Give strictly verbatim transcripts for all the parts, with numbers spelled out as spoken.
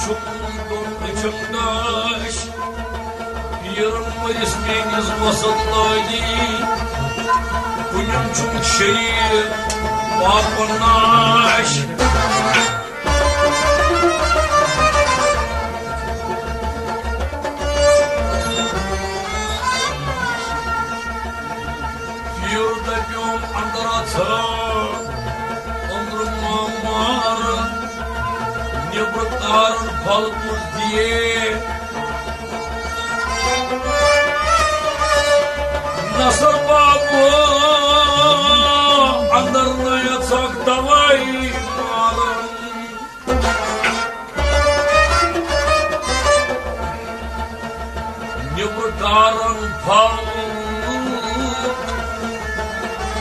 چھُم دۄن أچھن گاش، پیٖرن مٔرِس میٲنِس وسط لٲگی، کُنِم چھُم شریٖک پاپن ناش۔ پیٖر دَپیوم اندر ژھا، أنٛدرٕ ما مارن، نیٚبرٕ تارن پھل کُس دِیے؟ نصر بابا، اندر نَے ژھکھ دوائی مارن۔ نیٚبرٕ تارن پھل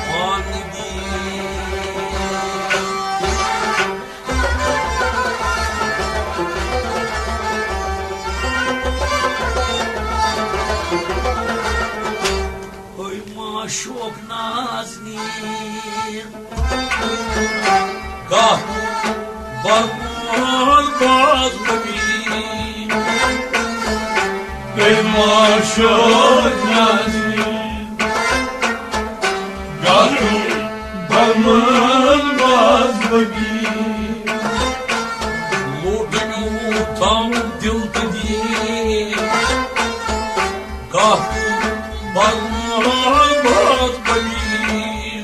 پانہٕ دِیہِ۔ ہے معشوق نازنین، گاہ برمان باز نبی۔ ہے معشوق نازنین، گاہ برمان باز نبی۔ لوٹنیو تام دل تدین، گاہ برمان باز نبی۔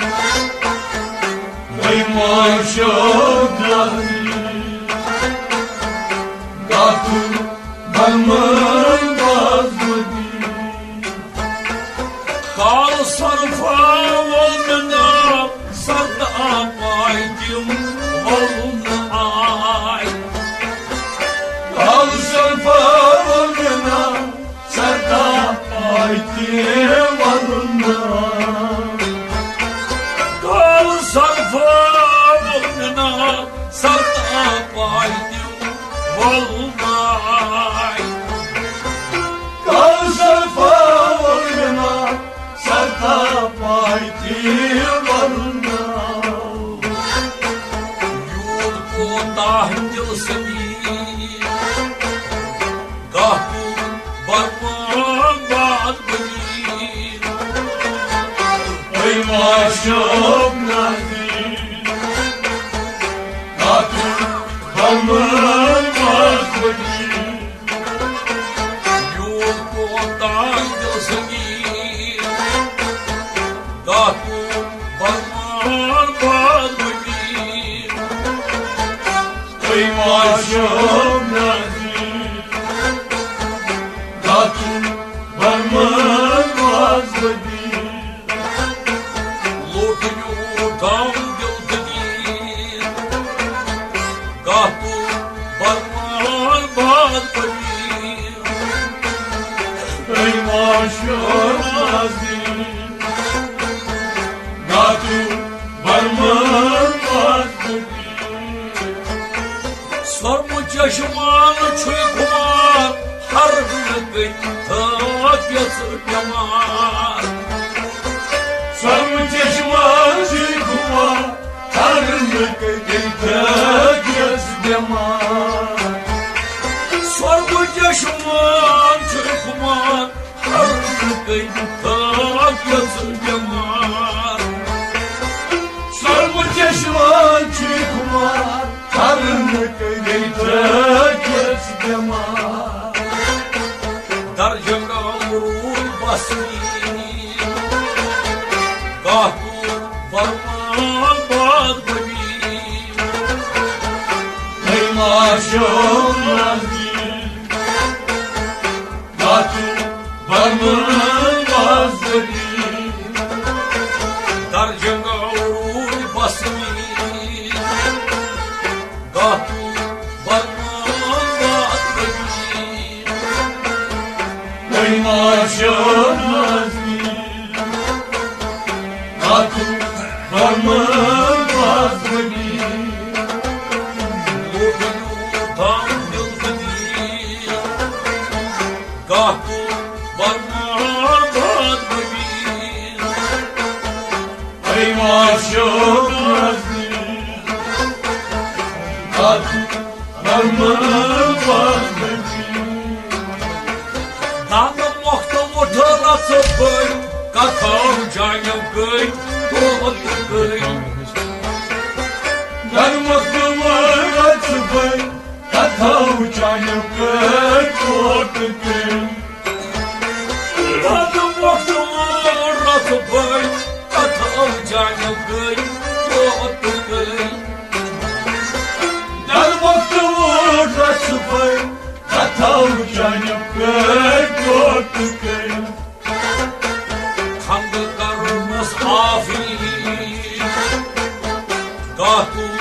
ہے معشوق نازنین، گاہ برمان باز نبی۔ کال سرفا وول مےٚ ناو، سرد آباے تِم وَلُن آے۔ کال سرفا وول مےٚ ناو، سرد آباے تِم وَلُن آے۔ کال سرفا وول مےٚ ناو، سرد آباے تِم وَلُن آے۔ کال سرفا وول مےٚ ناو، سرد آباے تِم وَلُن آے۔ یوٗت کوتاہ دِل سمیٖر، گاہ برمان باز نبی۔ ہے معشوق نازنین، گاہ برمان باز نبی۔ یوٗت کوتاہ دِل سمیٖر، گاہ برمان باز نبی۔ ہے معشوق نازنین، گاہ برمان باز نبی۔ لوٹنیو تام دل تدین، گاہ برمان باز نبی۔ ہے معشوق نازنین، گاہ برمان باز نبی۔ سرمہٕ چشمان چھُے خُمار، ہرنہٕ کٔنۍ تھٲوِتھ بٮ۪مار۔ سرمہٕ چشمان چھُے خُمار، ہرنہٕ کٔنۍ تھٲوِتھ بٮ۪مار۔ سرمہٕ چشمان چھُے خُمار، ہرنہٕ کٔنۍ تھٲوِتھ بٮ۪مار۔ سرمہٕ چشمان چھُے خُمار، ہرنہٕ کٔنۍ تھٲوِتھ بٮ۪مار۔ درجنگام روٗدۍ بسنی، گاہ برمان باز نبی۔ ہے معشوق نازنین، گاہ برمان باز نبی۔ درجنگام روٗدۍ بسنی، گاہ برمان باز نبی۔ ہے معشوق نازنین، گاہ برمان باز نبی۔ لوٹنیو تام دل تدین، گاہ برمان باز نبی۔ ہے معشوق نازنین، گاہ برمان دَنٛد مۄختہٕ وُٹھ رَژٕ بٔلۍ، کَتھو جانیو گٔے، توتہٕ گٔے۔ دَنٛد مۄختہٕ وُٹھ رَژٕ بٔلۍ، کَتھو جانیو گٔے، توتہٕ گٔے۔ دَنٛد مۄختہٕ وُٹھ رَژٕ بٔلۍ، کَتھو جانیو گٔے، توتہٕ گٔے۔ دَنٛد مۄختہٕ وُٹھ رَژٕ بٔلۍ، کَتھو جانیو گٔے، توتہٕ گٔے۔ خنٛدٕ کرنس آفریٖن، کاتُن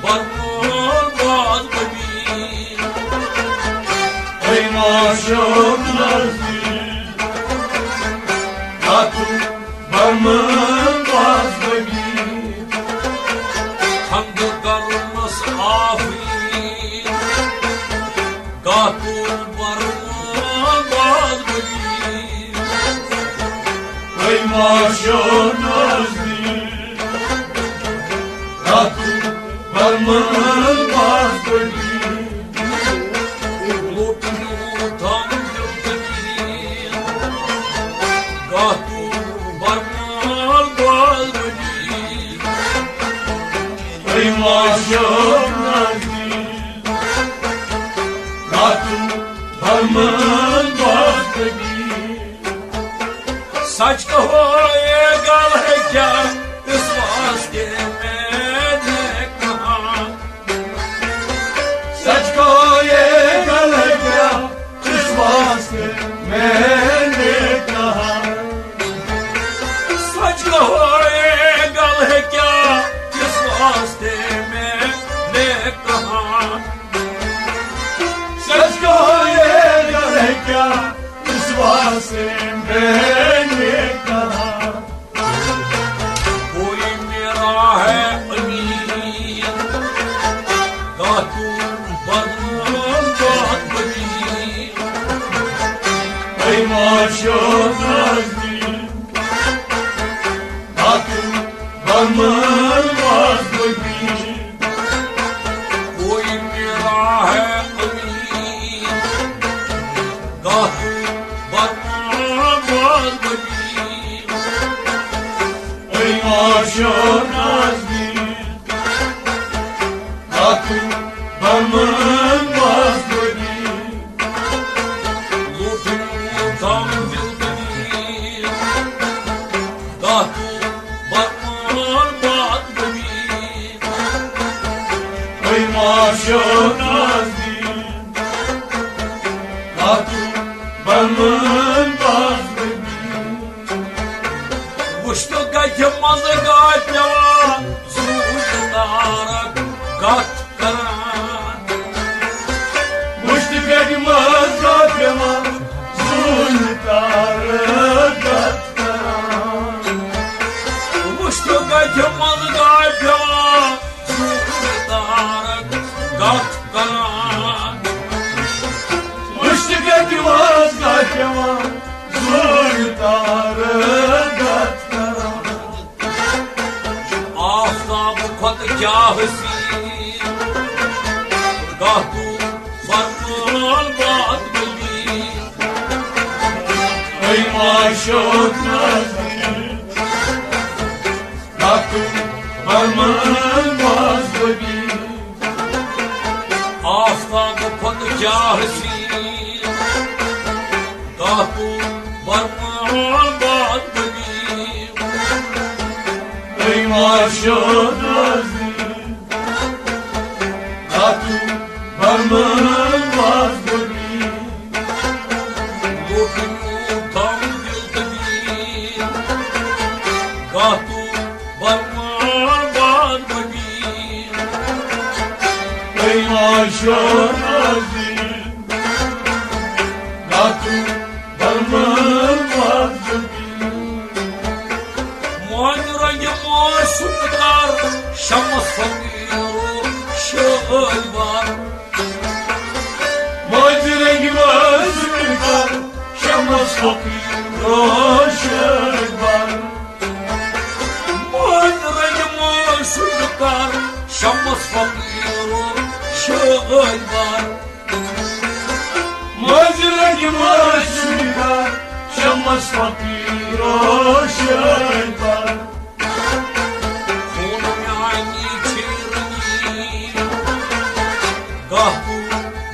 برمان باد ببی۔ اے معاشوق نازنین، کاتُن برمان باد ببی۔ خنٛدٕ کرنس آفریٖن، کاتُن برمان باد ببی۔ اے معاشوق نازنین، کاتُن برمان باد ببی۔ لوٚٹ یوٗتاہ دِل تہٕ دیٖن، کاتُن برمان باد ببی۔ اے معاشوق نازنین، کاتُن برمان باد ببی۔ سچ کہو یہ گل ہے کیا، اس واسطے میں نے کہا۔ سچ کہو یہ گل ہے کیا، اس واسطے میں نے کہا۔ سچ کہو یہ گل ہے کیا، اس واسطے میں نے کہا۔ سچ کہو یہ گل ہے کیا، اس واسطے میں نے کہا۔ کوئی میرا ہے امین، کاتُن برمان باد ببی۔ اے معاشوق نازنین، کاتُن برمان باد ببی۔ کوئی میرا ہے امین، کاتُن برمان باد ببی۔ اے معاشوق نازنین، کاتُن برمان باد ببی۔ لوٚٹ یوٗتاہ دِل تہٕ دیٖن، کاتُن برمان باد ببی۔ اے معاشوق نازنین، کاتُن برمان باد ببی۔ وُچھ تہٕ گَتہِ منٛز گاے پٮ۪وان، زوٗنہِ تارَک گَتھ کران۔ وُچھ تہٕ گَتہِ منٛز گاے پٮ۪وان، زوٗنہِ تارَک گَتھ کران۔ وُچھ تہٕ گَتہِ منٛز گاے پٮ۪وان، زوٗنہِ تارَک گَتھ کران۔ وُچھ تہٕ گَتہِ منٛز گاے پٮ۪وان، زوٗنہِ تارَک گَتھ کران۔ آفتاب کھۄتہٕ کیٛاہ حسیٖن، کاتُن برمان باد ببی۔ اے معاشوق نازنین، کاتُن برمان باد ببی۔ آفتاب کھۄتہٕ کیٛاہ حسیٖن، کاتُن برمان باد ببی۔ اے معاشوق نازنین، کاتُن برمان باد ببی۔ لوٚٹ یوٗتاہ دِل تہٕ دیٖن، کاتُن برمان باد ببی۔ اے معاشوق نازنین، کاتُن برمان باد ببی۔ مۄنٛدِ رنٛگہِ مٲنٛزِ سُنٛد کر شمس فقیٖرو شٲدۍ بار۔ مۄنٛدِ رنٛگہِ مٲنٛزِ سُنٛد کر شمس فقیٖرو شٲدۍ بار۔ مۄنٛدِ رنٛگہِ مٲنٛزِ سُنٛد کر شمس فقیٖرو شٲدۍ بار۔ فقیرو شٲعر بر۔ خون میانی چھیرنی، گاتو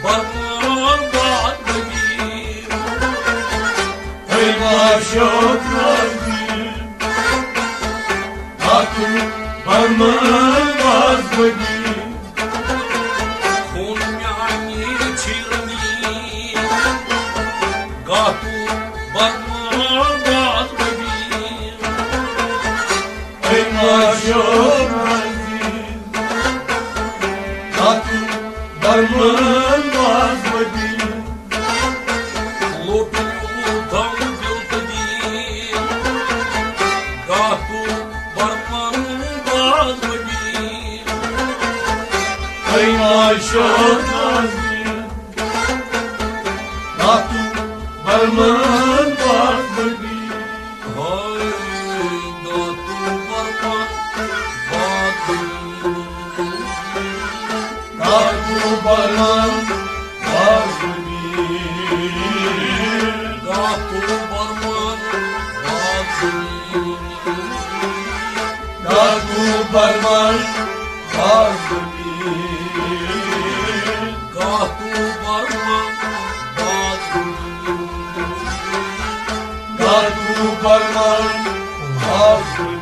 برمان باد بگیر۔ اے معشوق نازنین، گاتو برمان باد بگیر۔ خون میانی چھیرنی، گاتو برمان باد بگیر۔ اے معشوق نازنین، گاتو برمان باد بگیر۔ لوٹو دم دل تدین، گاتو برمان باد بگیر۔ اے معشوق نازنین، گاتو برمان باد بگیر۔ ہاے گاتو برمان باد بگیر۔ گاتو برمان باد بگیر۔ گاتو برمان باد بگیر۔ گاتو برمان باد بگیر۔ گاتو برمان باد بگیر۔ گاتو برمان باد بگیر۔